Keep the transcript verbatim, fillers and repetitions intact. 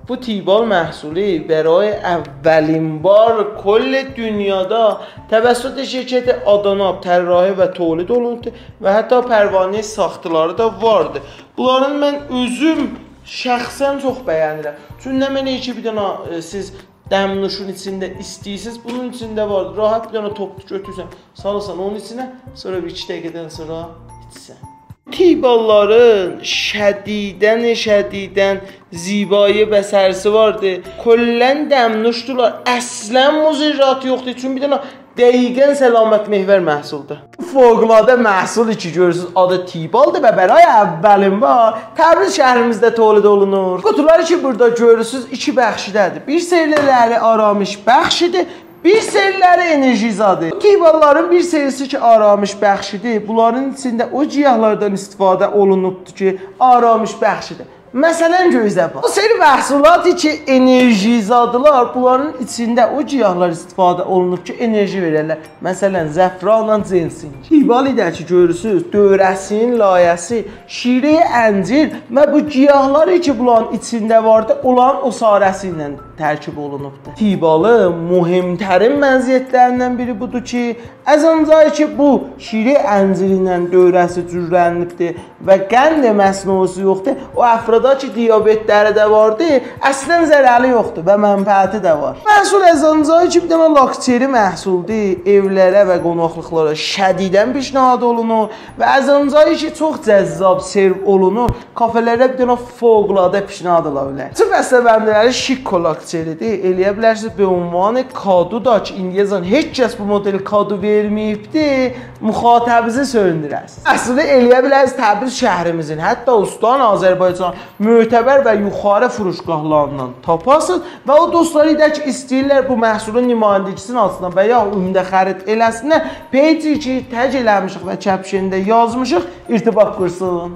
بو تی‌بال محصولو برای اولین بار کل دونیادا توسط شرکت آداناب طراحی و تولید اولونوبدور و حتی پروانه‌ی ساختیلاری دا واردی. بونلارین من اؤزوم شخصاً چوخ بینیرم. چونکی نمنه کی، بیر دنه، ائ، سیز دمنوشون ایچینده ایسته‌ییرسینیز، بونون ایچینده وار. راحت بیر دنه توپلو گؤتورسن، سالیرسان اونون ایچینه، سونرا بیر ایکی دقیقه‌دن سونرا ایچسن. تی‌باللارین شدیداً، شدیداً زیبایی بصری‌سی واردی. کلاً دمنوشدولار. اصلاً مضراتی یوخدور. چونکی بیر دنه دقیقاً سلامت محور محصولدور. فوق‌العاده محصول کی گؤرورسونوز، آدی تی‌بالدیر و برای اولین بار تبریز شهریمیزده تولید اولونور. قوطولاری کی بورادا گؤرورسونوز، ایکی بخشیده‌دیر. بیر سری‌لری آرامش‌بخشیدیر، بیر سری‌لری انرژی‌زادیر. بو تی‌باللارین بیر سری‌سی کی آرامش‌بخشیدیر، بونلارین ایچینده او گیاهلاردان استفاده اولونوبدور کی آرامش‌بخشیدیر. مثلاً گؤیزه باخ. بو سری محصولات کی انرژی‌زادیلار، بونلارین ایچینده او گیاهلار استفاده اولونوب کی انرژی وئررلر. مثلاً زعفرانلا جنسینگ. تی‌بالی ده کی گؤرورسونوز، دؤوره‌سی‌نین لایه‌سی، شیره انجیر و بو گیاهلار کی بونلارین ایچینده واردی، اولارین عصاره‌سی ایله ترکیب اولونوبدور. تی‌بالین مهم‌ترین مزیت‌لریندن بیری بودور کی، از آنجایی کی بو شیره انجیریندن دؤوره‌سی جورلنیبدیر و قند مصنوعی‌سی یوخدور، او افرادا کی دیابت‌لری ده واردی، اصلاً ضرری یوخدور و منفعتی ده وار. محصول از آنجایی کی بیر دنه لاکچری محصولدور، ائولره و قوناقلیقلارا شدیداً پیشنهاد اولونور و از آنجایی کی چوخ جذاب سرو اولونور، کافه‌لرده بیر دنه فوق‌العاده پیشنهاد اولا بیلر. بوتون بسته‌بندی‌لری شیک لاکچری‌دیر. ائلیه بیلرسینیز به عنوان کادو دا کی ایندیه‌جن هئچ کس بو مدل کادو وئرمه‌ییبدی، مخاطبینیزی سئویندیره‌سینیز. اصلینده ائلیه بیلرسینیز تبریز شهریمیزین، حتی استان آذربایجان معتبر و یوخاری فروشگاهلاریندان تاپاسینیز و او دوستلاری دا کی ایسته‌ییرلر بو محصولون نمایندگی‌سینی آلسینلار و یا عمده خرید ائله‌سینلر، پیجی کی تگ ائله‌میشیک و کپشنده یازمیشیق، ارتباط قورسون.